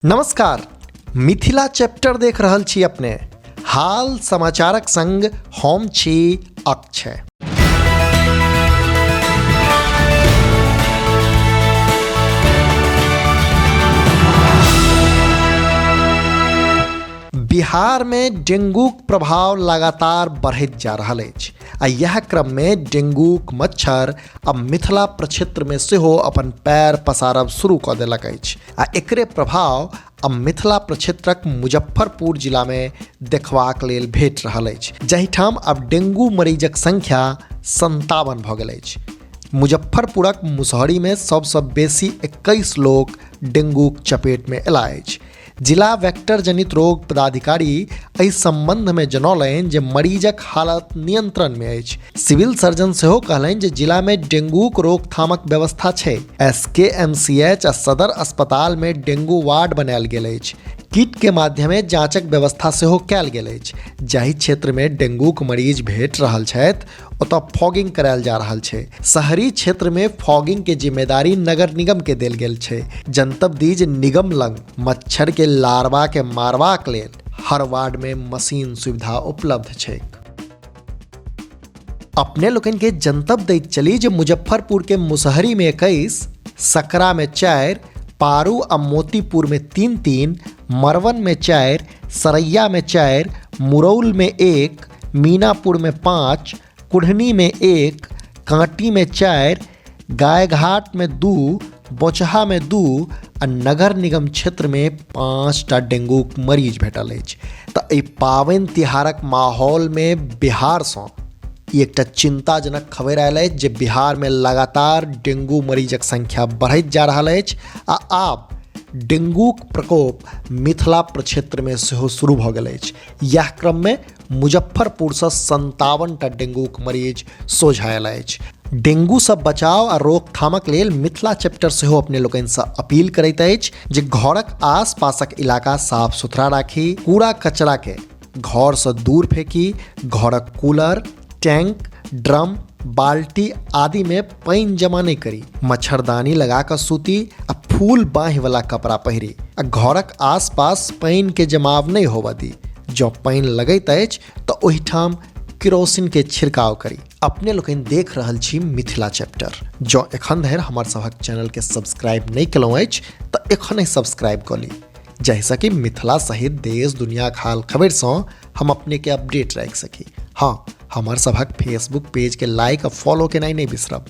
नमस्कार, मिथिला चैप्टर देख रहल छी अपने। हाल समाचारक संग हम छी अक्षय। बिहार में डेंगूक प्रभाव लगातार बढ़ैत जा रहल अछि आ इएह क्रम में डेंगूक मच्छर अब मिथिला प्रक्षेत्र में सेहो अपन पैर पसारब शुरू कऽ देलक अछि आ एकरे प्रभाव अब मिथिला प्रक्षेत्रक मुजफ्फरपुर जिलामे देखबाक लेल भेट रहल अछि, जाहिठाम आब डेंगू मरीजक संख्या 57 भऽ गेल अछि। मुजफ्फरपुरक मुसहरीमे सबसँ बेसी 21 लोक डेंगूक चपेटमे अयला अछि। जिला वेक्टर जनित रोग पदाधिकारी एहि संबंधमे जनौलनि जे मरीजक हालत नियंत्रणमे अछि। सिविल सर्जन सेहो कहलनि जे जिलामे डेंगूक रोकथामक व्यवस्था छै। एसकेएमसीएच आ सदर अस्पतालमे डेंगू वार्ड बनायल गेल अछि। किट के माध्यमे जांचक व्यवस्था सेहो कयल गेल अछि। जाहि क्षेत्रमे डेंगूक मरीज भेट रहल छथि, ओतऽ फॉगिंग करायल जा रहल छै। शहरी क्षेत्रमे फॉगिंग के जिम्मेदारी नगर निगम के देल गेल छै। जनतब दी जे निगम लग मच्छर के लार्वा के मारबाक लेल हर वार्ड में मशीन सुविधा उपलब्ध छै। अपने लोकनि के जनतब दैत चली जे मुजफ्फरपुर के मुसहरी में 21, सकरा में 4, पारू आ मोतीपुर में 3-3, मरवन में 4, सरैया में 4, मुरौल में 1, मीनापुर में 5, कुढ़नी में 1, कांटी में 4, गायघाट में 2, बोचहा में 2 आ नगर निगम क्षेत्र में 5टा डेंगूक मरीज भेटल अछि। तऽ एहि पाबनि तिहारक माहौल में बिहारसँ ई एकटा चिंताजनक खबरि आयल अछि जे बिहार में लगातार डेंगू मरीजक संख्या बढ़ैत जा रहल अछि आ आब डेंगूक प्रकोप मिथिला प्रक्षेत्रमे सेहो शुरू भऽ गेल अछि। इएह क्रममे मुजफ्फरपुरसँ 57टा डेंगूक मरीज सोझा आयल अछि। डेंगूसँ बचाव आ रोकथामक लेल मिथिला चैप्टर सेहो अपने लोकनिसँ अपील करैत अछि जे घरक आसपासक इलाका साफ सुथरा राखी, कूड़ा कचराके घरसँ दूर फेंकी, घरक कूलर, टैंक, ड्रम, बाल्टी आदिमे पानि जमा नहि करी, मच्छरदानी लगा कऽ सूती आ फूल बाँहिवला कपड़ा पहिरी आ घरक आसपास पानिके जमाव नहि होबऽ दी। जँ पानि लगैत अछि तऽ ओहिठाम किरोसिनके छिड़काव करी। अपने लोकनि देख रहल छी मिथिला चैप्टर। जँ एखन धरि हमर सभक चैनलके सब्सक्राइब नहि केलहुँ अछि तऽ एखने सब्सक्राइब कऽ ली, जाहिसँ कि मिथिला सहित देश दुनियाक हाल खबरिसँ हम अपनेके अपडेट राखि सकी। हाँ, हमर सभक फेसबुक पेजके लाइक आ फॉलो केनाइ नहि बिसरब।